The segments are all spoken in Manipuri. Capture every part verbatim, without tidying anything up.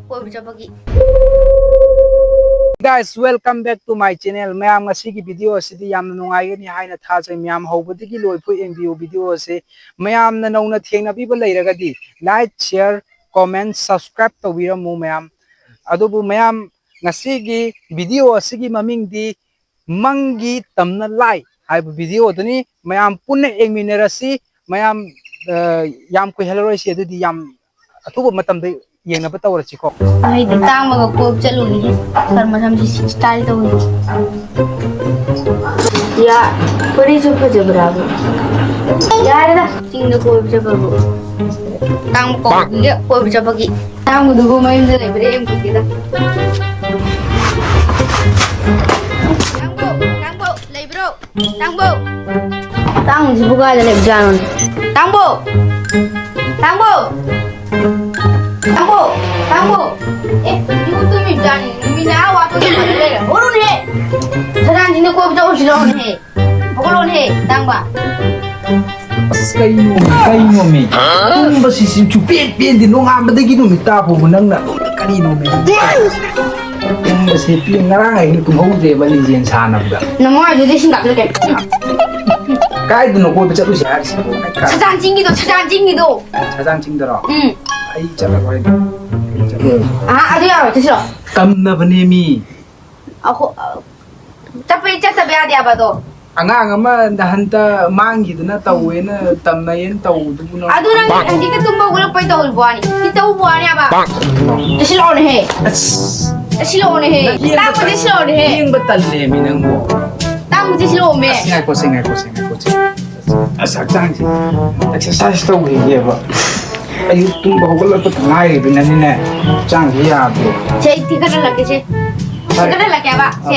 ꯀꯣꯏꯕ ꯆꯠꯄꯒꯤ꯫ Guys, welcome back to my channel. ꯃꯌꯥꯝ, ꯉꯁꯤꯒꯤ video ꯑꯁꯤꯗꯤ ꯌꯥꯝꯅ ꯅꯨꯡꯉꯥꯏꯒꯅꯤ ꯍꯥꯏꯅ ꯊꯥꯖꯩ꯫ ꯃꯌꯥꯝ, ꯍꯧꯕꯗꯒꯤ ꯂꯣꯏꯐꯥꯎ ꯌꯦꯡꯕꯤꯌꯨ video ꯑꯁꯤ꯫ ꯃꯌꯥꯝꯅ ꯅꯧꯅ ꯊꯦꯡꯅꯕꯤꯕ ꯂꯩꯔꯒꯗꯤ like, share, comment, subscribe ꯇꯧꯕꯤꯔꯝꯃꯨ ꯃꯌꯥꯝ꯫ ꯑꯗꯨꯕꯨ ꯃꯌꯥꯝ, ꯉꯁꯤꯒꯤ video ꯑꯁꯤꯒꯤ ꯃꯃꯤꯡꯗꯤ ꯃꯪꯒꯤ ꯇꯝꯅ ꯂꯥꯏ ꯍꯥꯏꯕ video ꯗꯨꯅꯤ꯫ ꯃꯌꯥꯝ ꯄꯨꯟꯅ ꯌꯦꯡꯃꯤꯟꯅꯔꯁꯤ꯫ ꯃꯌꯥꯝ, ꯑ, ꯌꯥꯝ ꯀꯨꯏꯍꯜꯂꯔꯣꯏꯁꯤ꯫ ꯑꯗꯨꯗꯤ ꯌꯥꯝ ꯑꯊꯨꯕ ꯃꯇꯝꯗ ꯌꯦꯡꯅꯕ ꯇꯧꯔꯁꯤꯀꯣ꯫ ꯑꯩꯗꯤ ꯇꯥꯡꯕꯒ ꯀꯣꯏꯕ ꯆꯠꯂꯨꯅꯤ꯫ ꯈꯔ ꯃꯁꯝꯁꯤ style ꯇꯧꯅꯤ꯫ ꯌꯥ, ꯐꯨꯔꯤꯠꯁꯨ ꯐꯖꯕ꯭ꯔꯥꯕ? ꯌꯥꯔꯦꯗ꯫ ꯆꯤꯡꯗ ꯀꯣꯏꯕ ꯆꯠꯄꯕꯨ꯫ ꯇꯥꯡꯕ ꯀꯣꯏꯕꯒꯤ, ꯀꯣꯏꯕ ꯆꯠꯄꯒꯤ꯫ ꯇꯥꯡꯕꯗꯨꯕꯨ ꯃꯌꯨꯝꯗ ꯂꯩꯕ꯭ꯔꯥ ꯌꯦꯡꯕꯤꯒꯦꯗ꯫ ꯇꯥꯡꯕꯧ, ꯇꯥꯡꯕꯧ, ꯂꯩꯕ꯭ꯔꯣ? ꯇꯥꯡꯕꯧ! ꯇꯥꯡꯕꯁꯤꯕꯨ ꯀꯥꯏꯗ ꯂꯩꯕꯖꯥꯠꯅꯣꯅꯦ? ꯇꯥꯡꯕꯧ! ꯇꯥꯡꯕꯧ! ꯇꯥꯡꯕꯧ! ꯇꯥꯡꯕꯧ! ꯑꯦ, ꯏꯕꯨꯡ ꯇꯨꯝꯃꯤꯕꯖꯥꯠꯅꯤ꯫ ꯅꯨꯃꯤꯠꯅ ꯑꯥ ꯋꯥꯠꯄ ꯉꯝꯗꯅ ꯂꯩꯔꯦ꯫ ꯍꯧꯒꯠꯂꯣꯅꯦꯍꯦ! ꯁꯖꯥꯟꯁꯤꯡꯗ ꯀꯣꯏꯕ ꯆꯠꯂꯨꯁꯤ ꯂꯥꯛꯑꯣꯅꯦꯍꯦ꯫ ꯍꯧꯒꯠꯂꯣꯅꯦꯍꯦ, ꯇꯥꯡꯕ꯫ ꯑꯁ, ꯀꯩꯅꯣꯃꯤ, ꯀꯩꯅꯣꯃꯤ? ꯇꯨꯝꯕꯁꯤꯁꯨ ꯁꯨꯄꯦꯟ ꯄꯦꯟꯗꯦ, ꯅꯣꯡꯉꯥꯟꯕꯗꯒꯤ ꯅꯨꯃꯤꯠ ꯇꯥ ꯐꯥꯎꯕ ꯅꯪꯅ ꯑꯗꯨꯝ ꯀꯔꯤꯅꯣꯃꯤ? ꯇꯨꯝꯕꯁꯦ ꯄꯦꯟ-, ꯉꯔꯥꯡ ꯑꯍꯤꯡ ꯇꯨꯝꯍꯧꯗ꯭ꯔꯦꯕ ꯂꯤꯖꯦꯟ ꯁꯥꯟꯅꯕꯗ꯫ ꯅꯃꯥꯏꯗꯨꯗ ꯏꯁꯤꯡ ꯀꯥꯞꯁꯤꯜꯂꯛꯀꯦ꯫ ꯀꯥꯏꯗꯅꯣ ꯀꯣꯏꯕ ꯆꯠꯂꯨꯁꯦ ꯍꯥꯏꯔꯤꯁꯤꯕꯣ? ꯁꯖꯥꯟ ꯆꯤꯡꯒꯤꯗꯣ, ꯁꯖꯥꯟ ꯆꯤꯡꯒꯤꯗꯣ꯫ ꯁꯖꯥꯟ ꯆꯤꯡꯗꯔꯣ? ꯎꯝ꯫ ꯑꯩ ꯆꯠꯂꯔꯣꯏ꯫ ꯑꯥ, ꯑꯗꯨ ꯌꯥꯔꯣꯏ, ꯆꯠꯁꯤꯔꯣ? ꯇꯝꯅꯕꯅꯦꯃꯤ꯫ ꯑꯈꯣ-, ꯑ, ꯆꯠꯄꯩ ꯆꯠꯇꯕ ꯌꯥꯗꯦ ꯍꯥꯏꯕ ꯑꯗꯣ꯫ ꯑꯉꯥꯡ ꯑꯃ ꯅꯍꯟꯇ ꯃꯥꯡꯈꯤꯗꯅ ꯇꯧꯋꯦꯅ ꯇꯝꯅꯩꯌꯦꯅ ꯇꯧꯕꯗꯨꯕꯨ ꯅꯪ ꯑꯗꯨ ꯅꯪ ꯍꯧꯖꯤꯛꯇ ꯇꯨꯝꯕ ꯍꯧꯒꯠꯂꯛꯄꯩ ꯇꯧꯔꯤꯕ ꯋꯥꯅꯤ꯫ ꯁꯤ ꯇꯧꯕ ꯋꯥꯅꯤ ꯍꯥꯏꯕ꯫ ꯆꯠꯁꯤꯜꯂꯛꯑꯣꯅꯦꯍꯦ꯫ ꯑꯁ꯫ ꯆꯠꯁꯤꯜꯂꯛꯑꯣꯅꯦꯍꯦ꯫ ꯅꯪ ꯌꯦꯡꯕ ꯇꯥꯛꯄ ꯇꯜ-, ꯆꯠꯁꯤꯜꯂꯛꯑꯣꯅꯦꯍꯦ꯫ ꯌꯦꯡꯕ ꯇꯜꯂꯦꯃꯤ ꯅꯪꯕꯨ꯫ ꯇꯥꯛꯄ ꯆꯠꯁꯤꯜꯂꯛꯑꯣꯃꯦ꯫ ꯑꯁ, ꯉꯥꯏꯈꯣꯁꯦ, ꯉꯥꯏꯈꯣꯁꯦ, ꯉꯥꯏꯈꯣꯁꯦ꯫ ꯑꯁ, ꯍꯛꯆꯥꯡꯁꯦ exercise ꯇꯧꯈꯤꯒꯦꯕ꯫ ꯑꯌꯨꯛ ꯇꯨꯝꯕ ꯍꯧꯒꯠꯂꯛꯄꯗ ꯉꯥꯏꯔꯤꯕꯅꯤꯅꯅꯦ, ꯍꯛꯆꯥꯡꯁꯦ ꯌꯥꯗ꯭ꯔꯦ꯫ ꯁꯦ, ꯑꯩ ꯊꯤꯒꯠꯍꯜꯂꯛꯀꯦꯁꯦ꯫ ꯊꯤꯒꯠꯍꯜꯂꯛꯀꯦꯕ, ꯁꯦ꯫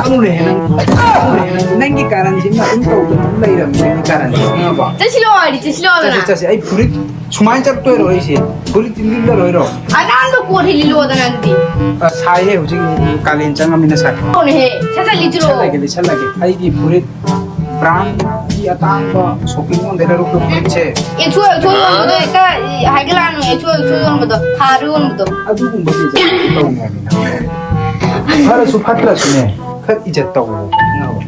ꯀꯩꯅꯣꯅꯦꯍꯦ ꯅꯪ, ꯀꯩꯅꯣꯅꯦꯍꯦ ꯅꯪ, ꯅꯪꯒꯤ ꯀꯥꯔꯟꯁꯤꯃ ꯑꯗꯨꯝ ꯇꯧꯗꯅ ꯑꯗꯨꯝ ꯂꯩꯔꯕꯅꯤ, ꯅꯪꯒꯤ ꯀꯥꯔꯟꯁꯤꯃ꯫ ꯆꯠꯁꯤꯜꯂꯣ ꯍꯥꯏꯗꯤ, ꯆꯠꯁꯤꯜꯂꯣꯗꯅ꯫ ꯆꯠꯁꯦ, ꯆꯠꯁꯦ, ꯑꯩ ꯐꯨꯔꯤꯠ ꯁꯨꯃꯥꯏꯅ ꯆꯠꯇꯣꯏꯔꯣ ꯑꯩꯁꯦ? ꯐꯨꯔꯤꯠ ꯂꯤꯠꯂꯔꯣꯏꯔꯣ? ꯑꯅꯥꯟꯕ ꯀꯣꯠ ꯂꯤꯠꯂꯣꯗꯅ ꯑꯗꯨꯗꯤ꯫ ꯑ, ꯁꯥꯏꯍꯦ ꯍꯧꯖꯤꯛ ꯀꯥꯂꯦꯟ ꯆꯪꯉꯃꯤꯅ ꯁꯥꯏ꯫ ꯀꯣꯠꯅꯦꯍꯦ, ꯁꯠ ꯁꯠ ꯂꯤꯠꯁꯤꯜꯂꯣ꯫ ꯂꯤꯠꯁꯜꯂꯒꯦ, ꯂꯤꯠꯁꯜꯂꯒꯦ꯫ ꯑꯩꯒꯤ ꯐꯨꯔꯤꯠ brown ꯑꯇꯥꯡꯕ shopping mall ꯗꯩ ꯂꯩꯔꯛꯄ ꯐꯨꯔꯤꯠꯁꯦ꯫ ꯑꯦꯛꯁꯣ ꯑꯦꯛꯁꯣ ꯌꯣꯟꯕꯗꯣ ꯍꯦꯛꯇ ꯍꯥꯏꯒꯠꯂꯛꯑꯅꯨ, ꯑꯦꯛꯁꯣ ꯑꯦꯛꯁꯣ ꯌꯣꯟꯕꯗꯣ ꯍꯥꯔ ꯌꯣꯟꯕꯗꯣ꯫ ꯑꯗꯨꯒꯨꯝꯕ ꯇꯧꯅꯤ ꯍꯥꯏꯕꯅꯤꯅ꯫ ꯐꯔꯁꯨ ꯐꯠꯇ꯭ꯔꯁꯨꯅꯦ, ꯈꯔ ꯏꯖꯠ ꯇꯧꯕ ꯈꯪꯉꯕ?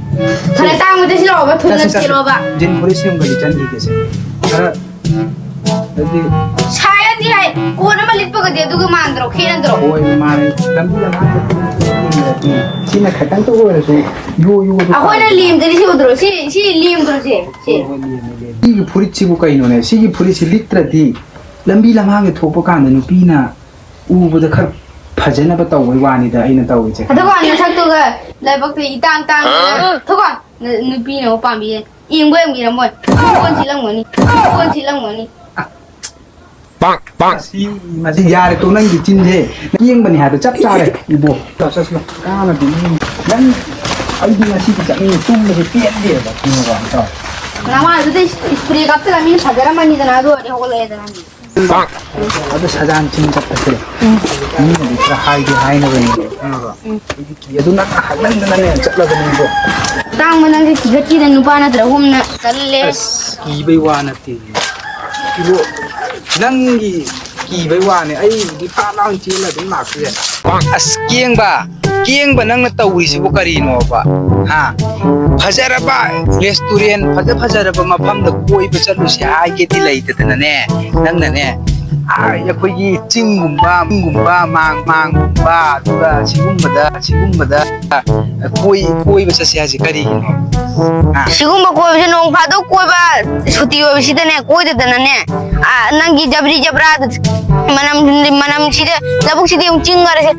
ꯈꯔ ꯇꯥꯡꯕꯗ ꯁꯤꯜꯂꯛꯑꯣꯕ, ꯊꯨꯅ ꯆꯠꯁꯤ, ꯆꯠꯁꯤ꯫ ꯊꯤꯜꯂꯛꯑꯣꯕ꯫ ꯖꯤꯟ ꯐꯨꯔꯤꯠ ꯁꯦꯝꯒꯗꯤ ꯆꯟꯈꯤꯒꯦꯁꯦ꯫ ꯈꯔ ꯑꯗꯨꯗꯤ ꯁꯥꯏꯔꯗꯤ ꯍꯥꯏ, ꯀꯣꯠ ꯑꯃ ꯂꯤꯠꯄꯒꯗꯤ ꯑꯗꯨꯒ ꯃꯥꯟꯗ꯭ꯔꯣ, ꯈꯦꯠꯅꯗ꯭ꯔꯣ? ꯍꯣꯏ, ꯃꯥꯅꯦ꯫ ꯂꯝꯕꯤ ꯂꯝꯍꯥꯡꯗ ꯌꯦꯡꯉꯗꯤ ꯁꯤꯅ ꯈꯤꯇꯪꯇ ꯑꯣꯏꯔꯁꯨ ꯌꯣ ꯌꯣꯗꯣ ꯑꯩꯈꯣꯏꯅ ꯇꯥꯕꯅꯦ꯫ ꯂꯦꯝꯗꯗꯤ ꯁꯤ ꯎꯗ꯭ꯔꯣ? ꯁꯤ, ꯁꯤ ꯂꯦꯝꯗ꯭ꯔꯣ ꯁꯦ? ꯁꯤ꯫ ꯍꯣꯏ, ꯍꯣꯏ, ꯂꯦꯝꯃꯦ, ꯂꯦꯝꯃꯦ꯫ ꯁꯤꯒꯤ ꯐꯨꯔꯤꯠꯁꯤꯕꯨ ꯀꯩꯅꯣꯅꯦ? ꯁꯤꯒꯤ ꯐꯨꯔꯤꯠꯁꯤ ꯂꯤꯠꯇ꯭ꯔꯗꯤ ꯂꯝꯕꯤ ꯂꯝꯍꯥꯡꯗ ꯊꯣꯛꯄ ꯀꯥꯟꯗ ꯅꯨꯄꯤꯅ ꯎꯕꯗ ꯈꯔ ꯐꯖꯅꯕ ꯇꯧꯕꯩ ꯋꯥꯅꯤꯗ ꯑꯩꯅ ꯇꯧꯔꯤꯁꯦ꯫ ꯑꯗꯨꯒ ꯅꯁꯛꯇꯨꯒ ꯂꯥꯏꯕꯛꯇ ꯏꯇꯥꯡ ꯇꯥꯡꯗꯅ꯫ ꯊꯣꯛꯀꯣ꯫ ꯅ-, ꯅꯨꯄꯤꯅ ꯑꯃꯨꯛ ꯄꯥꯝꯕꯤ ꯌꯦꯡ-, ꯌꯦꯡꯕ ꯌꯦꯡꯕꯤꯔꯝꯃꯣꯏ꯫ ꯀꯣꯟ ꯆꯤꯛꯂꯝꯒꯅꯤ꯫ ꯀꯣꯟ ꯆꯤꯛꯂꯝꯒꯅꯤ꯫ ꯄꯥꯡ, ꯄꯥꯡ꯫ ꯃꯁꯤ, ꯃꯁꯤ ꯌꯥꯔꯦ ꯇꯣ, ꯅꯪꯒꯤ ꯆꯤꯟꯁꯦ ꯀꯦꯡꯕꯅꯤ ꯍꯥꯏꯕ ꯆꯞ ꯆꯥꯔꯦ ꯏꯕꯣ꯫ ꯆꯠꯁꯤꯂꯣ꯫ ꯀꯥꯟꯅꯗꯦ ꯅꯪ꯫ ꯅꯪ, ꯑꯩꯗꯤ ꯉꯁꯤꯗꯤ ꯆꯠꯅꯤꯡꯉꯦ, ꯇꯨꯝꯕꯁꯦ ꯄꯦꯟꯗꯦꯕ ꯈꯪꯉꯕ ꯏꯇꯥꯎ? ꯅꯃꯥꯏꯗꯨꯗ ꯏꯁ-, ꯏꯁꯄ꯭ꯔꯦ ꯀꯥꯞꯁꯤꯜꯂ ꯃꯤꯅ ꯐꯖꯔꯝꯃꯅꯤꯗꯅ, ꯑꯗꯨ ꯑꯣꯏꯔꯗꯤ ꯍꯧꯒꯠꯂꯛꯑꯦꯗꯅ꯫ ꯑꯗꯨ ꯁꯖꯥꯟ ꯆꯤꯡ ꯆꯠꯄꯁꯦ ꯃꯤꯅꯗꯤ ꯈꯔ ꯍꯥꯏꯗꯤ ꯍꯥꯏꯅꯕꯅꯦ ꯈꯪꯉꯕ? ꯑꯩꯗꯤ ꯀꯤ-, ꯑꯗꯨ ꯅꯪ ꯍꯥꯏꯃꯟꯗꯅꯅꯦ ꯆꯠꯂꯕꯅꯤꯀꯣ꯫ ꯇꯥꯡꯕ ꯅꯪꯁꯦ ꯀꯤꯒꯠꯈꯤꯗ ꯅꯨꯄꯥ ꯅꯠꯇ꯭ꯔ ꯍꯨꯝꯅ ꯇꯜꯂꯦ꯫ ꯑꯁ, ꯀꯤꯕꯩ ꯋꯥ ꯅꯠꯇꯦ꯫ ꯏꯕꯣ, ꯅꯪꯒꯤ ꯀꯤꯕꯩ ꯋꯥꯅꯦ, ꯑꯩꯕꯨꯗꯤ ꯐꯥ ꯂꯥꯎ ꯆꯦꯜꯂ ꯑꯗꯨꯝ ꯂꯥꯛꯄ ꯌꯥꯏ꯫ ꯑꯁ, ꯀꯦꯡꯕ, ꯀꯦꯡꯕ ꯅꯪꯅ ꯇꯧꯔꯤꯁꯤꯕꯨ ꯀꯔꯤꯅꯣꯕ? ꯍꯥ? ꯐꯖꯔꯕ restaurant, ꯐꯖ ꯐꯖꯔꯕ ꯃꯐꯝꯗ ꯀꯣꯏꯕ ꯆꯠꯂꯨꯁꯦ ꯍꯥꯏꯒꯦꯗꯤ ꯂꯩꯇꯗꯅꯅꯦ, ꯅꯪꯅꯅꯦ, ꯑꯥ, ꯑꯩꯈꯣꯏꯒꯤ ꯆꯤꯡꯒꯨꯝꯕ, ꯆꯤꯡꯒꯨꯝꯕ, ꯃꯥꯡ, ꯃꯥꯡꯒꯨꯝꯕ, ꯑꯗꯨꯒ ꯁꯤꯒꯨꯝꯕꯗ, ꯁꯤꯒꯨꯝꯕꯗ ꯀꯣꯏ-, ꯀꯣꯏꯕ ꯆꯠꯁꯦ ꯍꯥꯏꯁꯦ ꯀꯔꯤꯒꯤꯅꯣ? ꯍꯥ? ꯁꯤꯒꯨꯝꯕ ꯀꯣꯏꯕꯁꯦ ꯅꯣꯡ ꯐꯥꯗꯣꯛ ꯀꯣꯏꯕ ꯁꯨꯇꯤ ꯑꯣꯏꯕꯁꯤꯗꯅꯦ, ꯀꯣꯏꯗꯗꯅꯅꯦ, ꯑꯥ, ꯅꯪꯒꯤ ꯖꯕ꯭ꯔꯤ ꯖꯕ꯭ꯔꯥ ꯃꯅꯝ, ꯃꯅꯝꯁꯤꯗ, ꯂꯧꯕꯨꯛꯁꯤꯗꯤ ꯑꯃꯨꯛ ꯆꯤꯡ ꯈꯔꯁꯦ꯫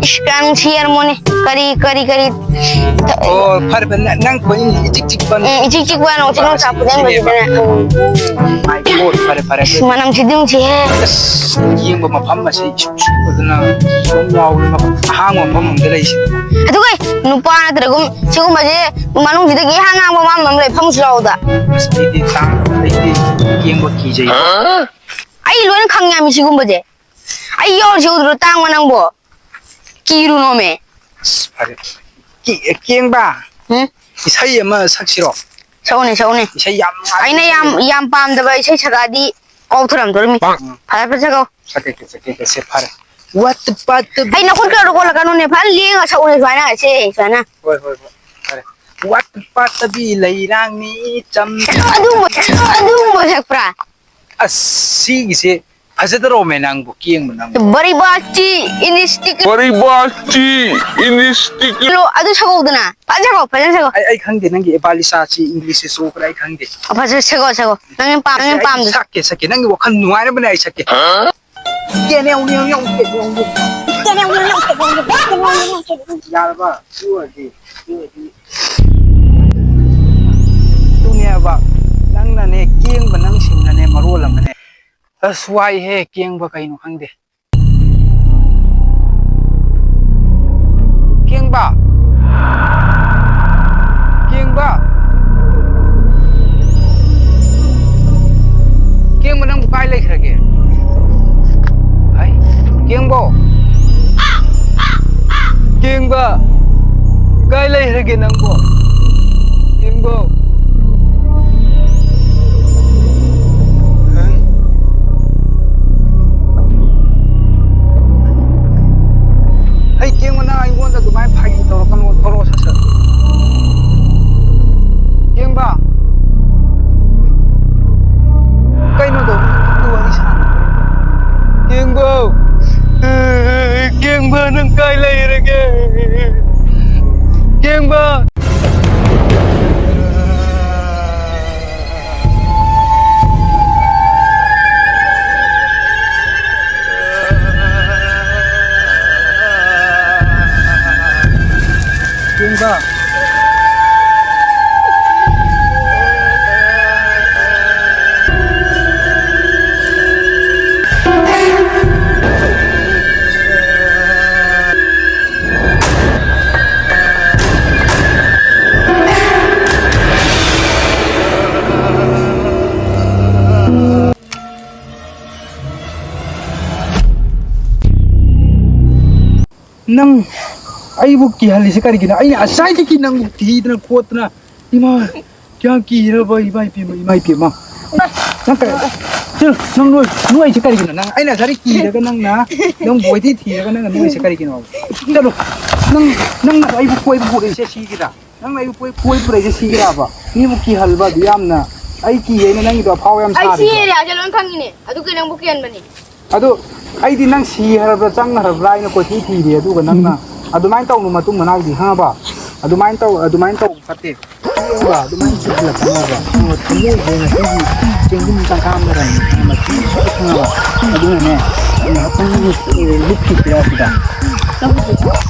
ꯏꯁ, ꯀꯌꯥꯝ ꯅꯨꯡꯁꯤ ꯍꯥꯏꯔꯃꯣꯅꯦ꯫ ꯀꯔꯤ, ꯀꯔꯤ, ꯀꯔꯤ? ꯑꯣ, ꯐꯔꯦ, ꯐꯔꯦ, ꯅꯪ, ꯅꯪ ꯈꯣꯟꯖꯦꯜꯁꯤ ꯏꯆꯤꯛ ꯆꯤꯛꯄ꯫ ꯎꯝ, ꯏꯆꯤꯛ ꯆꯤꯛꯄ ꯅꯨꯡꯁꯤꯠ ꯅꯨꯡꯁꯥ ꯐꯨꯖꯟꯕꯁꯤꯗꯅꯦ꯫ ꯎꯝ꯫ My God, ꯐꯔꯦ, ꯐꯔꯦ꯫ ꯏꯁ, ꯃꯅꯝꯁꯤꯗꯤ ꯅꯨꯡꯁꯤꯍꯦ꯫ ꯑꯁ, ꯌꯦꯡꯕ ꯃꯐꯝ ꯑꯁꯤ ꯏꯁꯨꯛ ꯁꯨꯛꯄꯗꯨꯅ ꯁꯨꯝ ꯉꯥꯎꯔꯦ, ꯃꯐꯝ ꯑꯍꯥꯡꯕ ꯃꯐꯝ ꯑꯝꯗ ꯂꯩꯁꯤ꯫ ꯑꯗꯨꯒ ꯅꯨꯄꯥ ꯅꯠꯇ꯭ꯔꯒꯨꯝ ꯁꯤꯒꯨꯝꯕꯁꯦ ꯃꯅꯨꯡꯁꯤꯗꯒꯤ ꯏꯍꯥꯡ ꯍꯥꯡꯕ ꯃꯐꯝ ꯑꯃ ꯂꯩ, ꯐꯝꯁꯨ ꯂꯥꯎꯗ꯫ ꯑꯁ, ꯑꯩꯗꯤ ꯇꯥꯡ-, ꯑꯩꯗꯤ ꯌꯦꯡꯕ ꯀꯤꯖꯩ꯫ ꯑꯩ ꯂꯣꯏꯅ ꯈꯪꯉꯦ ꯃꯤ ꯁꯤꯒꯨꯝꯕꯁꯦ꯫ ꯑꯩ ꯌꯧꯔꯁꯤ ꯎꯗ꯭ꯔꯣ ꯇꯥꯡꯕ ꯅꯪꯕꯣ? ꯀꯤꯔꯨꯅꯣꯃꯦ꯫ ꯑꯁ, ꯐꯔꯦ꯫ ꯀꯤ-, ꯀꯦꯡꯕ, ꯎꯝ? ꯏꯁꯩ ꯑꯃ ꯁꯛꯁꯤꯔꯣ? ꯁꯛꯎꯅꯦ, ꯁꯛꯎꯅꯦ꯫ ꯏꯁꯩ ꯌꯥꯝ ꯅꯨꯡꯉꯥꯏꯕ ꯑꯩꯅ ꯌꯥꯝ, ꯏꯁꯩ꯫ ꯌꯥꯝ ꯄꯥꯝꯗꯕ ꯏꯁꯩ ꯁꯛꯂꯛꯑꯗꯤ ꯀꯥꯎꯊꯔꯝꯗꯣꯔꯤꯃꯤ꯫ ꯎꯝ꯫ ꯐꯖ ꯐꯖ ꯁꯛꯎ꯫ ꯁꯛꯀꯦ, ꯁꯛꯀꯦ, ꯁꯛꯀꯦ, ꯐꯔꯦ꯫ What the, what the ꯑꯩ ꯅꯈꯨꯠ ꯀꯩꯗꯧꯔ ꯀꯣꯜꯂꯛꯀꯅꯨꯅꯦ? ꯐꯖꯅ ꯂꯦꯡꯉ ꯁꯛꯎꯅꯦ ꯁꯨꯃꯥꯏꯅ꯫ ꯁꯦ, ꯁꯨꯃꯥꯏꯅ꯫ ꯍꯣꯏ, ꯍꯣꯏ, ꯍꯣꯏ꯫ ꯐꯔꯦ꯫ ꯋꯥꯠ ꯄꯥꯠꯇꯕꯤ ꯂꯩꯔꯥꯡꯅꯤ ꯆꯝ ꯑꯗꯨꯒꯨꯝꯕ, ꯑꯗꯨꯒꯨꯝꯕ ꯁꯛꯄ꯭ꯔꯥ? ꯑꯁ, ꯁꯤꯒꯤꯁꯦ ꯐꯖꯗ꯭ꯔꯣꯃꯦ ꯅꯪꯕꯨ, ꯀꯦꯡꯕ ꯅꯪꯕꯨ? ꯕꯔꯤꯕꯥꯆꯤ ꯏꯅꯤꯁꯇꯤꯛ ꯕꯔꯤꯕꯥꯆꯤ ꯏꯅꯤꯁꯇꯤꯛ ꯀꯤꯂꯣ ꯑꯗꯨ ꯁꯛꯍꯧꯗꯅ꯫ ꯐꯖꯅ ꯁꯛꯑꯣ, ꯐꯖꯅ ꯁꯛꯑꯣ꯫ ꯑꯩ, ꯑꯩ ꯈꯪꯗꯦ, ꯅꯪꯒꯤ ꯑꯦꯕꯥꯂꯤꯁꯥꯁꯤ ꯏꯪꯂꯤꯁꯁꯤ ꯁꯣꯛꯄ꯭ꯔꯥ ꯑꯩ ꯈꯪꯗꯦ꯫ ꯑꯣ, ꯐꯖꯅ ꯁꯛꯑꯣ, ꯁꯛꯑꯣ꯫ ꯅꯪ ꯄꯥꯝ-, ꯅꯪ ꯑꯩ ꯄꯥꯝꯗ ꯁꯛꯀꯦ, ꯁꯛꯀꯦ꯫ ꯅꯪꯒꯤ ꯋꯥꯈꯜ ꯅꯨꯡꯉꯥꯏꯅꯕꯅꯦ ꯑꯩ ꯁꯛꯀꯦ꯫ ꯇꯦꯅꯦꯎ ꯅꯦꯎ ꯅꯦꯎ ꯇꯦꯅꯦꯎ ꯅꯦꯎ꯫ ꯇꯦꯅꯦꯎ ꯅꯦꯎ ꯅꯦꯎ ꯇꯦꯅꯦꯎ ꯅꯦꯎ꯫ ꯇꯦꯅꯦꯎ ꯅꯦꯎ ꯅꯦꯎ ꯇꯦꯅꯦꯎ ꯅꯦꯎ꯫ ꯌꯥꯔꯕ? ꯑꯗꯨ ꯑꯣꯏꯔꯗꯤ, ꯑꯗꯨ ꯑꯣꯏꯔꯗꯤ꯫ ꯑꯗꯨꯅꯦꯕ, ꯅꯪꯅꯅꯦ, ꯀꯦꯡꯕ ꯅꯪ ꯁꯤꯡꯅꯅꯦ ꯃꯔꯣꯜ ꯑꯃꯅꯦ꯫ ꯑꯁ, ꯋꯥꯏꯍꯦ, ꯀꯦꯡꯕ ꯀꯩꯅꯣ ꯈꯪꯗꯦ꯫ ꯀꯦꯡꯕ꯫ ꯀꯦꯡꯕ꯫ ꯀꯦꯡꯕ, ꯅꯪꯕꯨ ꯀꯥꯏ ꯂꯩꯈ꯭ꯔꯒꯦ? ꯍꯥꯏ, ꯀꯦꯡꯕꯣ꯫ ꯀꯦꯡꯕ꯫ ꯀꯥꯏ ꯂꯩꯈ꯭ꯔꯒꯦ ꯅꯪꯕꯣ? ꯀꯦꯡꯕꯣ꯫ ꯍꯩ, ꯀꯦꯡꯕ, ꯅꯪ ꯑꯩꯉꯣꯟꯗ ꯑꯗꯨꯃꯥꯏꯅ ꯐꯥꯒꯤ ꯇꯧꯔꯛꯀꯅꯣ, ꯊꯣꯔꯛꯑꯣ ꯁꯠ ꯁꯠ꯫ ꯀꯦꯡꯕ꯫ ꯀꯩꯅꯣꯗꯣ, ꯋꯥꯔꯤ ꯁꯥꯟꯅ꯫ ꯀꯦꯡꯕ꯫ ꯀꯦꯡꯕ, ꯅꯪ ꯀꯥꯏ ꯂꯩꯔꯒꯦ? ꯀꯦꯡꯕ꯫ ꯀꯦꯡꯕ꯫ ꯅꯪ ꯑꯩꯕꯨ ꯀꯤꯍꯜꯂꯤꯁꯦ ꯀꯔꯤꯒꯤꯅꯣ? ꯑꯩꯅ ꯉꯁꯥꯏꯗꯒꯤ ꯅꯪꯕꯨ ꯊꯤꯗꯅ ꯈꯣꯠꯇꯅ, ꯏꯃꯥ, ꯀꯌꯥꯝ ꯀꯤꯔꯕ, ꯏꯃꯥ ꯏꯄꯦꯝꯃ, ꯏꯃꯥ ꯏꯄꯦꯝꯃ꯫ ꯅꯪ ꯀꯔꯤ, ꯆꯠꯂꯣ, ꯅꯪ ꯅꯣꯏ, ꯅꯣꯏꯁꯦ ꯀꯔꯤꯒꯤꯅꯣ? ꯅꯪ ꯑꯩꯅ ꯉꯁꯥꯏꯗꯩ ꯀꯤꯔꯒ ꯅꯪꯅ, ꯅꯪ ꯕꯣꯏꯗꯤ ꯊꯤꯔꯒ ꯅꯪꯅ ꯅꯣꯏꯁꯦ ꯀꯔꯤꯒꯤꯅꯣ? ꯆꯠꯂꯣ꯫ ꯅꯪ, ꯅꯪꯅ ꯑꯩꯕꯨ ꯀꯣꯏꯕ ꯄꯨꯔꯛꯏꯁꯦ ꯁꯤꯒꯤꯔ? ꯅꯪꯅ ꯑꯩꯕꯨ ꯀꯣꯏ-, ꯀꯣꯏꯕ ꯄꯨꯔꯛꯏꯁꯦ ꯁꯤꯒꯤꯔꯕ? ꯃꯤꯕꯨ ꯀꯤꯍꯜꯂꯕ ꯑꯗꯨ ꯌꯥꯝꯅ? ꯑꯩ ꯀꯤꯌꯦꯅ ꯅꯪꯒꯤꯗꯣ ꯑꯐꯥꯎ ꯌꯥꯝ ꯑꯩ ꯁꯤ ꯁꯥꯔꯤꯕ? ꯑꯦꯔꯤꯌꯥꯁꯦ ꯂꯣꯏ ꯈꯪꯉꯤꯅꯦ꯫ ꯑꯗꯨ ꯀꯩ ꯅꯪꯕꯨ ꯀꯤꯍꯟꯕꯅꯤ? ꯑꯗꯨ ꯑꯩꯗꯤ ꯅꯪ ꯁꯤ ꯍꯥꯏꯔꯕ꯭ꯔꯥ ꯆꯪ ꯍꯥꯏꯔꯕ꯭ꯔꯥ ꯍꯥꯏꯅ ꯀꯣꯏꯊꯤ ꯊꯤꯔꯦ, ꯑꯗꯨꯒ ꯅꯪꯅ ꯑꯗꯨꯃꯥꯏꯅ ꯇꯧꯅꯨ ꯃꯇꯨꯡ ꯃꯅꯥꯎꯗꯤ, ꯈꯪꯉꯕ? ꯑꯗꯨꯃꯥꯏꯅ ꯇꯧ, ꯑꯗꯨꯃꯥꯏꯅ ꯇꯧꯕ ꯐꯠꯇꯦ꯫ ꯀꯦꯡꯕ ꯑꯗꯨꯃꯥꯏꯅ ꯆꯤꯛꯍꯜꯂꯛꯀꯅꯣꯕ꯫ ꯈꯪꯉꯕ? ꯊꯃꯣꯏꯁꯦ ꯉꯁꯤꯒꯤ ꯆꯦꯡꯒꯨꯝ ꯆꯪꯈꯥꯝꯗ ꯂꯩꯔꯝꯃꯦ, ꯈꯪꯉꯕ? ꯈꯪꯉꯕ? ꯑꯗꯨꯅꯅꯦ, ꯉꯥꯏꯍꯥꯛꯇꯪ ꯂꯨꯞꯈꯤꯁꯤꯔꯥ ꯁꯤꯗ?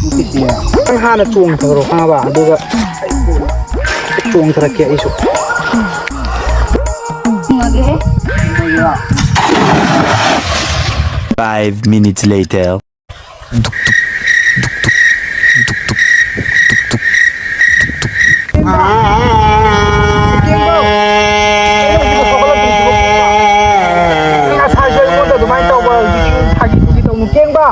ꯂꯨꯞꯈꯤꯁꯤꯔꯥ? ꯅꯪ ꯍꯥꯟꯅ ꯆꯣꯡꯊꯈ꯭ꯔꯣ, ꯈꯪꯉꯕ? ꯑꯗꯨꯒ ꯑꯩ ꯀꯣꯟꯅ ꯆꯣꯡꯊꯔꯛꯀꯦ ꯑꯩꯁꯨ꯫ Five minutes later. ꯀꯦꯡꯕ! ꯀꯦꯡꯕ! ꯀꯦꯡꯕ! ꯀꯦꯡꯕ! ꯀꯦꯡꯕ! ꯀꯦꯡꯕ!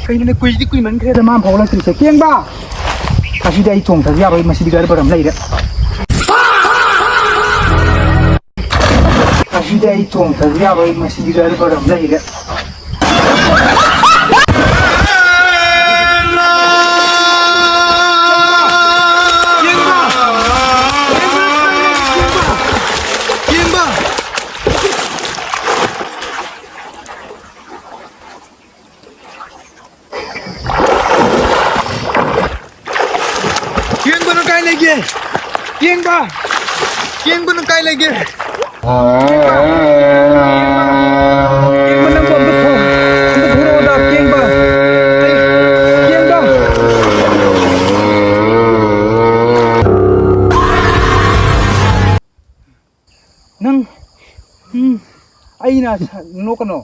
ꯀꯩꯅꯣꯅꯦ, ꯀꯨꯏꯗꯤ ꯀꯨꯏꯃꯟꯈ꯭ꯔꯦꯗ ꯃꯥ ꯐꯥꯎꯒꯠꯂꯛꯇ꯭ꯔꯤꯁꯦ꯫ ꯀꯦꯡꯕ! ꯃꯁꯤꯗꯤ ꯑꯩ ꯆꯣꯡꯗꯕ ꯌꯥꯔꯣꯏ, ꯃꯁꯤꯗꯤ ꯒꯔꯕꯔ ꯑꯃ ꯂꯩꯔꯦ꯫ ꯃꯁꯤꯗꯤ ꯑꯩ ꯆꯣꯡꯗꯕ ꯌꯥꯔꯣꯏ, ꯃꯁꯤꯗꯤ ꯒꯔꯕꯔ ꯑꯃ ꯂꯩꯔꯦ꯫ ꯀꯦꯡꯕ! ꯀꯦꯡꯕ! ꯀꯦꯡꯕꯅ ꯀꯥꯏ ꯂꯩꯒꯦ? ꯀꯦꯡꯕ! ꯀꯦꯡꯕꯅ ꯀꯥꯏ ꯂꯩꯒꯦ? ꯀꯦꯡꯕ ꯅꯪꯕꯨ ꯑꯝꯇ ꯊꯣ-, ꯑꯝꯇ ꯊꯣꯔꯛꯑꯣꯗ, ꯀꯦꯡꯕ! ꯑꯩ, ꯀꯦꯡꯕ! ꯅꯪ, ꯎꯝ, ꯑꯩꯅ ꯁ-, ꯅꯣꯛꯀꯅꯣ꯫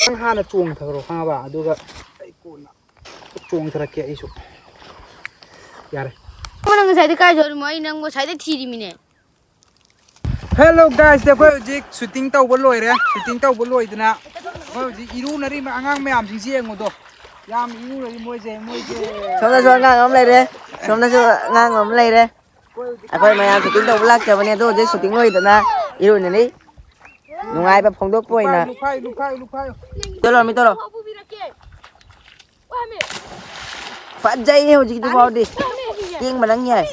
ꯅꯪ ꯍꯥꯟꯅ ꯆꯣꯡꯊꯈ꯭ꯔꯣ, ꯈꯪꯉꯕ? ꯑꯗꯨꯒ ꯑꯩ ꯀꯣꯟꯅ ꯆꯣꯡꯊꯔꯛꯀꯦ ꯑꯩꯁꯨ꯫ ꯌꯥꯔꯦ꯫ ꯅꯪ ꯉꯁꯥꯏꯗꯩ ꯀꯥꯏ ꯆꯠꯂꯤꯃꯣ? ꯑꯩ ꯅꯪ ꯉꯁꯥꯏꯗꯩ ꯊꯤꯔꯤꯃꯤꯅꯦ꯫ Hello guys, ꯑꯩꯈꯣꯏ ꯍꯧꯖꯤꯛ shooting ꯇꯧꯕ ꯂꯣꯏꯔꯦ꯫ Shooting ꯇꯧꯕ ꯂꯣꯏꯗꯅ ꯑꯩꯈꯣꯏ ꯍꯧꯖꯤꯛ ꯏꯔꯨꯅꯔꯤꯕ ꯑꯉꯥꯡ ꯃꯌꯥꯝꯁꯤꯡꯁꯦ ꯌꯦꯡꯉꯨꯗꯣ꯫ ꯌꯥꯝ ꯏꯔꯨꯅꯔꯤ ꯃꯣꯏꯁꯦ, ꯃꯣꯏꯁꯦ꯫ ꯁꯣꯝꯗꯁꯨ ꯑꯉꯥꯡ ꯑꯃ ꯂꯩꯔꯦ, ꯁꯣꯝꯗꯁꯨ ꯑꯉꯥꯡ ꯑꯃ ꯂꯩꯔꯦ꯫ ꯑꯩꯈꯣꯏ ꯃꯌꯥꯝ ꯁꯨꯇꯤꯡ ꯇꯧꯕ ꯂꯥꯛꯆꯕꯅꯦ, ꯑꯗꯣ ꯍꯧꯖꯤꯛ ꯁꯨꯇꯤꯡ ꯂꯣꯏꯗꯅ ꯏꯔꯨꯅꯔꯤ꯫ ꯅꯨꯡꯉꯥꯏꯕ ꯐꯣꯡꯗꯣꯛꯄ ꯑꯣꯏꯅ꯫ ꯂꯨꯈꯥꯏ, ꯂꯨꯈꯥꯏ, ꯂꯨꯈꯥꯏ꯫ ꯆꯠꯂꯣ, ꯃꯤ ꯆꯠꯂꯣ꯫ ꯐꯖꯩꯌꯦ ꯍꯧꯖꯤꯛꯀꯤꯗꯨ ꯐꯥꯎꯗꯤ꯫ ꯇꯦꯡꯕ ꯅꯪ ꯌꯥꯏ꯫